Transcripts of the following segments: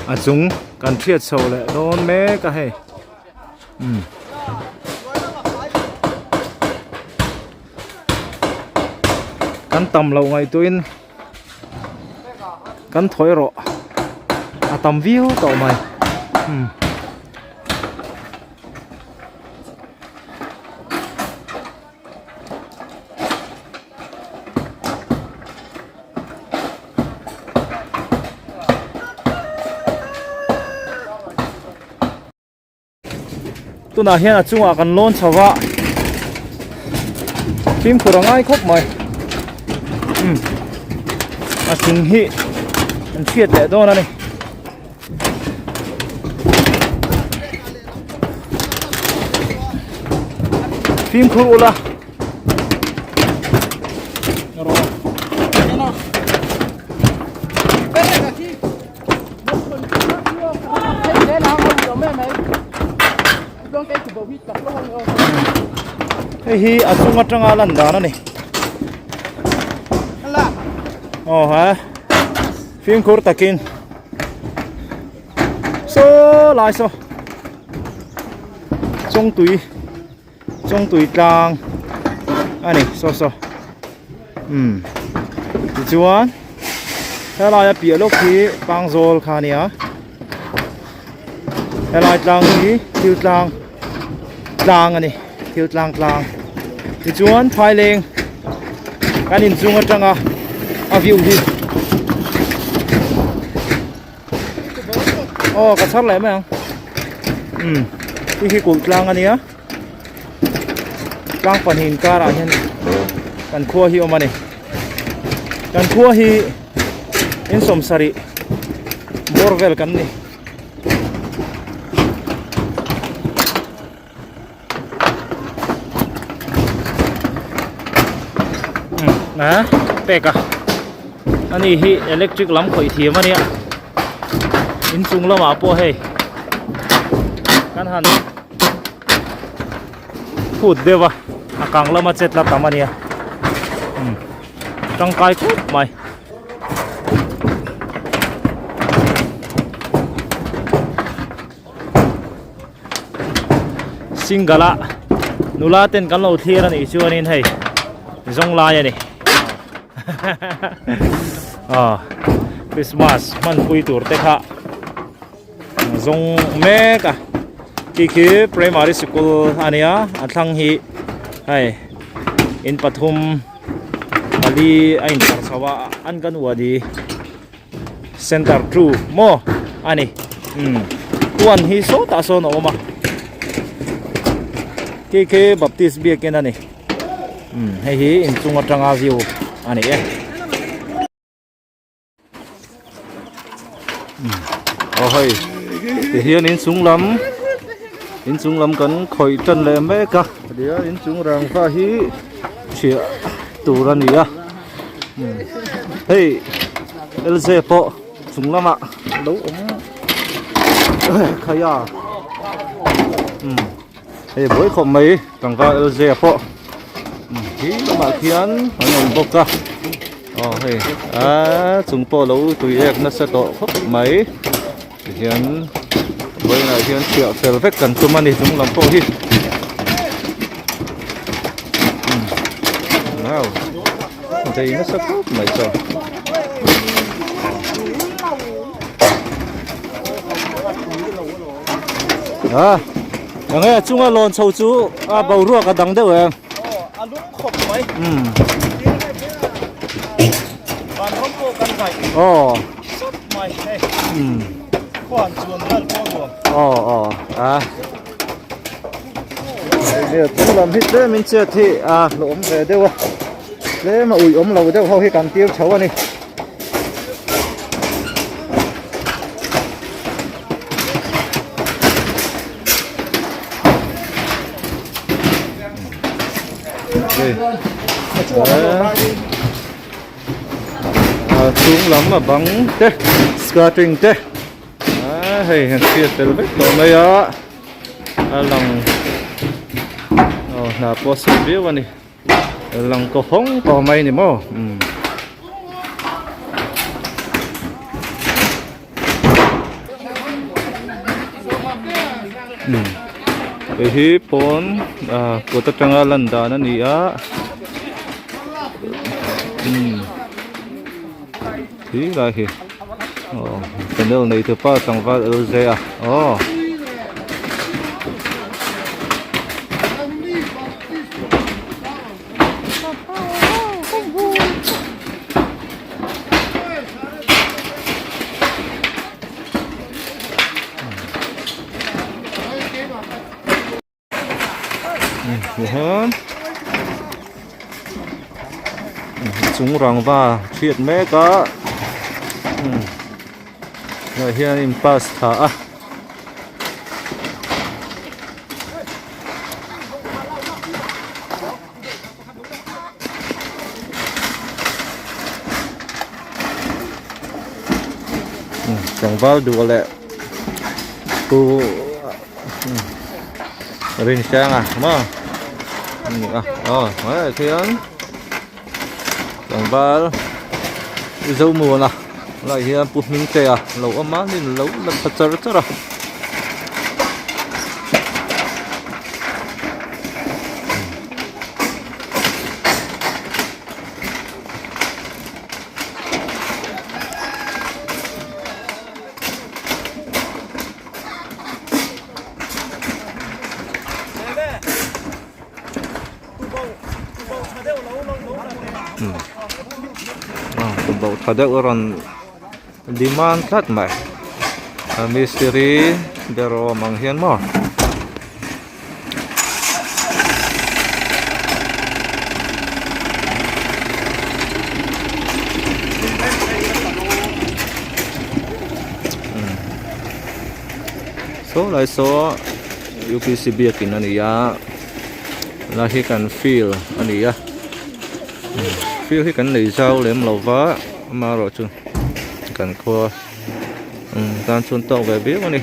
A chung kan hriat chho leh dawn mek a hei umm. Kan tam loh ngaihtuahin kan thawi rawh a tam viau tawh mai umm. Tunah hian a chungah kan lawn chho a fimkhur a ngai khawp mai umm a chung hi an hriat leh dawn a ni. Fimkhur ula Hei hi a chung atanga lan dan a ni. Aw ha. Fimkhur takin saw lai saw chawngtui chawngtui tlang a ni saw saw umm tichuan helai a piah lawk hi pangzawl kha a nia helai tlang hi thil tlang tlang a ni thil tlang tlang tichuan phaileng kan inchung atanga a view hi aw ka chhar leh mai ang umm hei hi kulh tlang a nia tlang pahnih inkarah hian kan khua hi a awm a ni kan khua hi in sawmsarih bawr vel kan ni. A pek a ani hi electric lam khawih thiam a nia inchung lamah pawh hei kan han phut deuh a a kang lama chet la tam a nia tangkai khawp mai. Single a nula ten kan lo thlir a nih chuanin hei zawng lai a ni aw Christmas hmanpui tur te kha zawng mek a khi khi primary sikul a nia a thlang hi hei in pathum pali a intar chho a anganwadi. Center 2 maw a ni umm huan hi sawtah sawn a awm a khi khi baptist biakin a ni umm hei hi inchung atanga view a ni e umm aw hei tihian inchung lam inchung lam kan khawih tan leh mek a nia inchung rangva hi chhiah tur a ni a. Hei LJ pawh chung lamah lo awm khaih a hei buai khawp mai tlangval LJ pawh khi lamah khian an awm bawk a aw hei aaa chung pawh lo tui ek nasa tawh khawp mai tihian vawiinah hian chhiah fel vek kan tum a ni chung lam pawh hi wow dei nasa khawp mai chaw a eng nge chunga lawn chho chu a boruak a dang deuh em a lum khawp mai van rawng pawh kan ngaih aw Sawt mai hei. Umm. Khuan chuan vel pawh nuam. Aw aw a. Hei chung lam hi tlem in chet hi a hlawm ve deuh a. Tlem a ui awm lo deuh ho hi kan tir chho a ni. Hei. A chung lam a bang te skirting te a hei han chhiat tel vek tawh mai a a lang aw hna pawh a sut viau a ni a lang kaw hawng tawh mai a ni maw umm. Hei hi pawn ah kawt atanga lan dan a ni a umm khi lai hi aw channel nei tu pa tlangval L J a aw. Tihian chung rangva chhiat mek a tah hian in pass thla a. Tlangval duh leh pu Rinsanga maw ani a aw hmaiah khian tlangval Zomuana lai hian pu Hmingtea lo awm a nin lo la tha char char a. Bauh tha deuh a rawn demand tlat mai a mistiri ber awm ang hian maw. Saw lai saw U_P_C biakin a ni a lai hi kan field a ni a field hi kan nei zau lem lo va amaherawhchu kan khua tan chuan tawk ve viau a ni.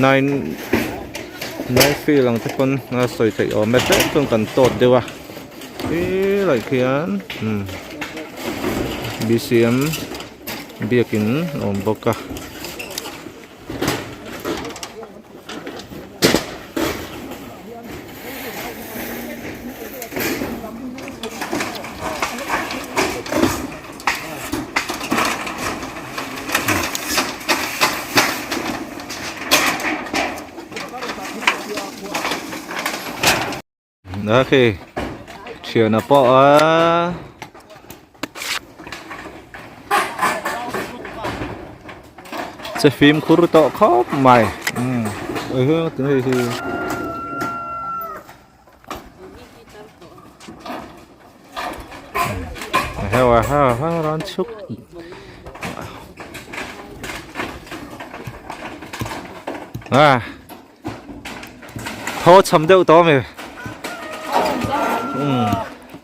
Nine nine field ang te pawn a sawi theih awm e tlem chuan kan tawt deuh a helai khian umm B_C_M biakin a awm bawk a. Đó khi thian a pawh a che fimkhur tawh khawp mai umm hei hi. Heo ha ha ran chhuk à tho cham deuh tawh ami um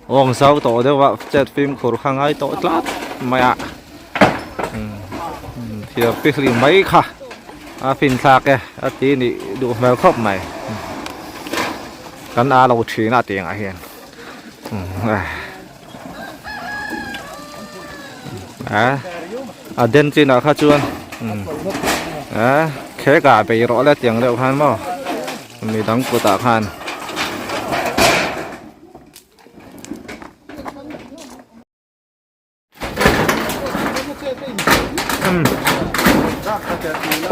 awng zau tawh deuh a chet fimkhur kha ngai tawh tlat mai a um thiam pi hlim mai kha a fin thlak e a ti nih duh hmel khawp mai. Kan a lo thin a tiang ah hian a a den chin ah kha chuan a khek ah bei rawh le tiang deuh khan maw midang kut ah khan.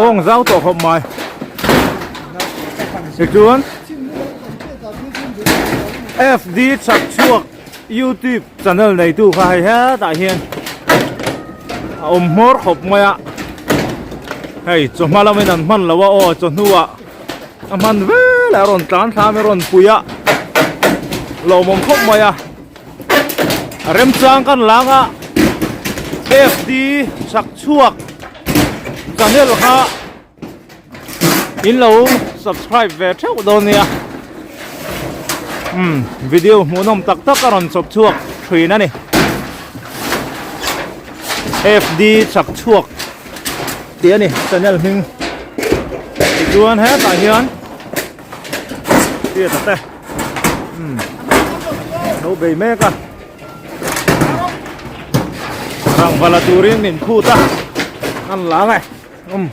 Awng zau tawh khawp mai tichuan F_D chak chhuak youtube channel neitu kha hei hetah hian a awm hmawr khawp mai a hei chawhma lamin an hman lo a aw chawhnu ah a hman vel a rawn tlan thlam a rawn pui a lawmawm khawp mai a. Remchang kan lang a F_D chak chhuak channel kha in lo subscribe ve theuh dawn nia umm video hmuhnawm tak tak a rawn chawp chhuak thin a ni F_D chak chhuak tih a ni channel hming tichuan hetah hian hriat a te. Lo bei mek a rangva la turin min phut a an lang e um.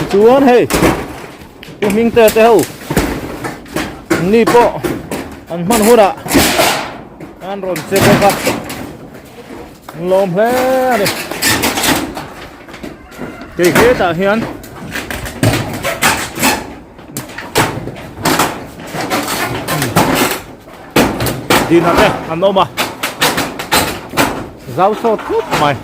Tichuan hei Pu Hmingte te ho ni pawh an hman hunah an rawn che bawk a an lawm hle a ni. Kei hetah hian Dina te an awm a zau sawt khawp mai.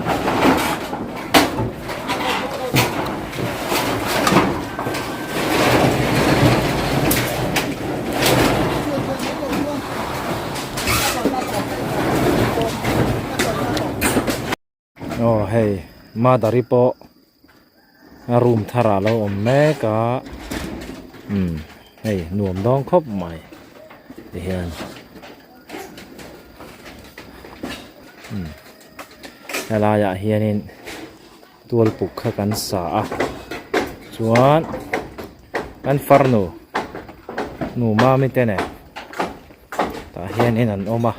Aw hei Madari pawh a room thar ah a lo awm mek a umm hei nuam dawng khawp mai ti hian umm helai ah hianin tual puk kha kan sa a chuan kan farnu nu mami te nen tah hianin an awm a.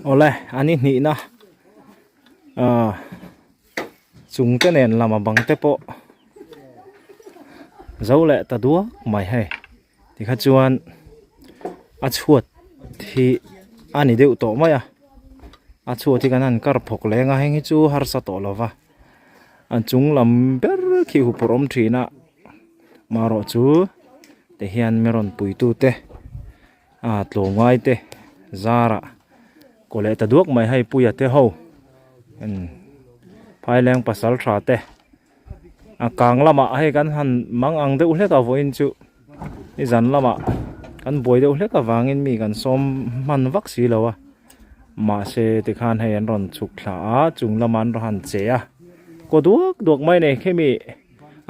Awle a ni hnihna ah chung te nen lama bang te pawh zo leh ta duak mai hei tikha chuan a chhuat hi a ni deuh tawh mai a a chhuat hi kan han kar phawk leng a heng hi chu harsa tawh lo va a chung lam ber khi huphurh awm thin a marawh chu ti hian mi rawn pui tu te a tlawmngai te zarah kaw leh ta duak mai hei puia te ho umm phaileng pasal tha te a kang lamah hei kan han mang ang deuh hlek a vawiin chu nizan lamah kan buai deuh hlek avangin mi kan sawm hman vak si lo a mahse tikhan hei an rawn chhuk thla a chung lamah an rawn han che a kaw duak duak mai a ni khemi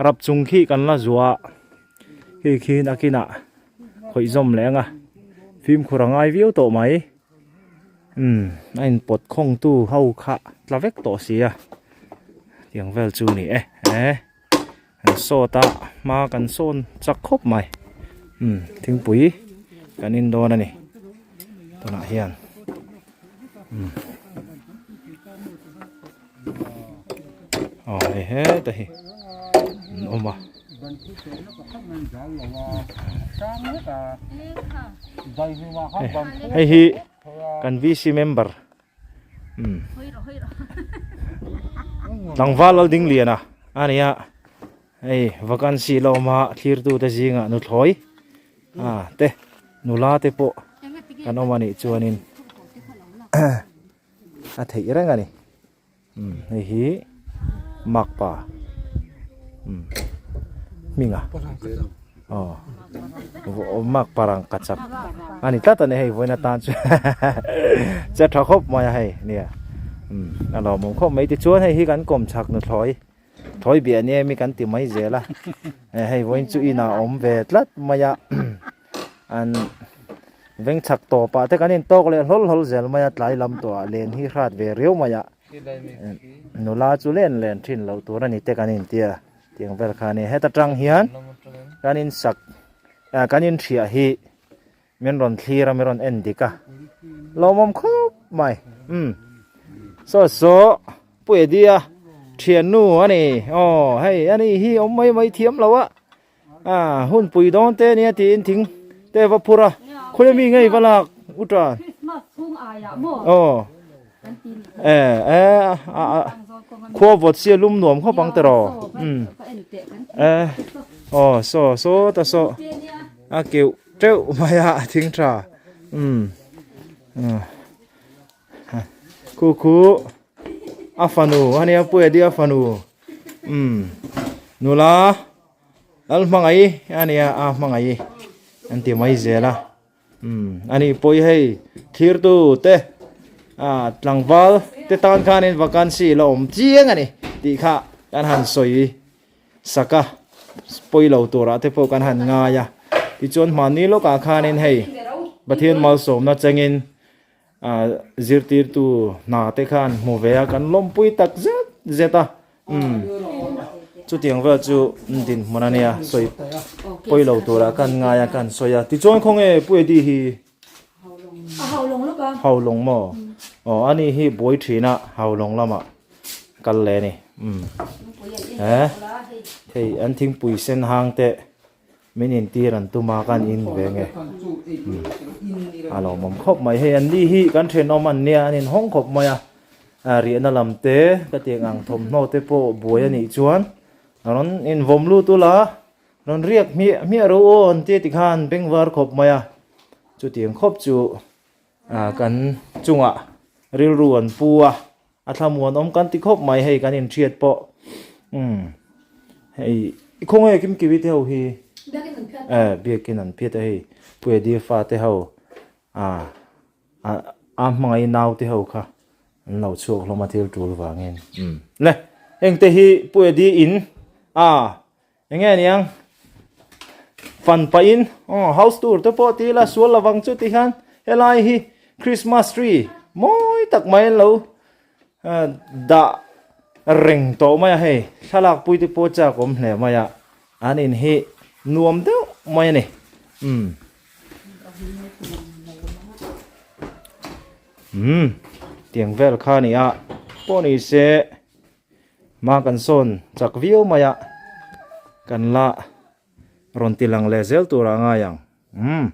rap chung khi kan la zuah hei khi nakinah khawih zawm leh ang a fimkhur a ngai viau tawh mai umm a inpawt khawng tu ho kha tla vek tawh si a tiang vel chu ni e he kan sawt a hma kan sawn chak khawp mai umm thingpui kan in dawn a ni tunah hian umm aw hei heta hi an awm a. Hei hi kan VC member umm tlangval Laldingliana a ni a hei vacancy la awm a thlirtute zingah nuthlawi ah te nula te pawh kan awm a nih chuanin a theih reng a ni. Umm hei hi makpa umm hminga aw makpa rang ka chak a ni tlat a ni hei vawiin atan chuan che tha khawp mai a hei nia umm a lawmawm khawp mai tichuan hei hi kan kawm chhak nuthlawi thawi biah nia mi kan ti mai zel a hei vawiin chu inah a awm ve tlat mai a an veng chhak tawp ah te kan in tawk leh hlawl hlawl zel mai a tlai lam tawh ah len hi hrat ve riau mai a nula chu len len thin loh tur a ni te kan in tia tiang vel kha a ni heta tang hian kan in sak ah kan in hriah hi min rawn thlir a min rawn en dik a lawmawm khawp mai umm saw saw Pu Eddie-a thiannu a ni aw hei a ni hi awm mai mai thiam lo a. A hun pui dawn te nia tiin thing te va phur a khawi ami ngei va lak u tan aw e e a a khua vawt sia lum nuam khawp ang tiraw um e aw saw saw ta saw a keuh teuh mai a thing tha um khu khu a fanu a nia pu Eddie a fanu um nula. Lal hmangaih a nia a hmangaih an ti mai zel a umm a nih pawh hi hei thirtu te ah tlangval te tan khanin vacancy la awm chiang a ni tih kha kan han sawi sak a pawi lo turah te pawh kan han ngai a tichuan hmanni lawkah khanin hei. Pathian malsawmna chengin zirtirtu hna te khan hmu ve a kan lawmpui tak zet zet a umm chutiang vel chu dinhmun a nia sawi pawi lo turah kan ngai a kan sawi a tichuan khawnge Pu Eddie hi Haulawng maw aw ani hi buai thin a Haulawng lamah kal leh a ni umm he hei an thingpui sen hang te Min intir an tum a kan in ve nge a lawmawm khawp mai hei an ni hi kan thenawm an nia an inhawng khawp mai a riahna lam te ka tiang ang thawmhnaw te pawh buai a nih chuan rawn invawm lut ula rawn riak hmiah hmiah ro aw an tia tikhan bengvar khawp mai a chutiang khawp chu kan chungah rilru an pu a. A thlamuan awm kan ti khawp mai hei kan inhriat pawh umm hei i khawnge kim kiwi te ho hi eh biakin an phiat a hei Puedi fa te ho ah a hmangaih nau te ho kha an lo chhuak hlawm a thil tul vangin umm le heng te hi Puedi in a enge aniang fan pahin aw house tour te pawh ti ila sual lovang chu ti hian helai hi Christmas tree mawi tak mai an lo dah reng tawh mai a hei thlalak pui te pawh chak awm hle mai a an in hi nuam deuh mai a ni umm umm tiang vel kha a ni a pawh ni se. Hma kan sawn chak viau mai a, kan la rawn ti lang leh zel tur a ngai ang. Umm.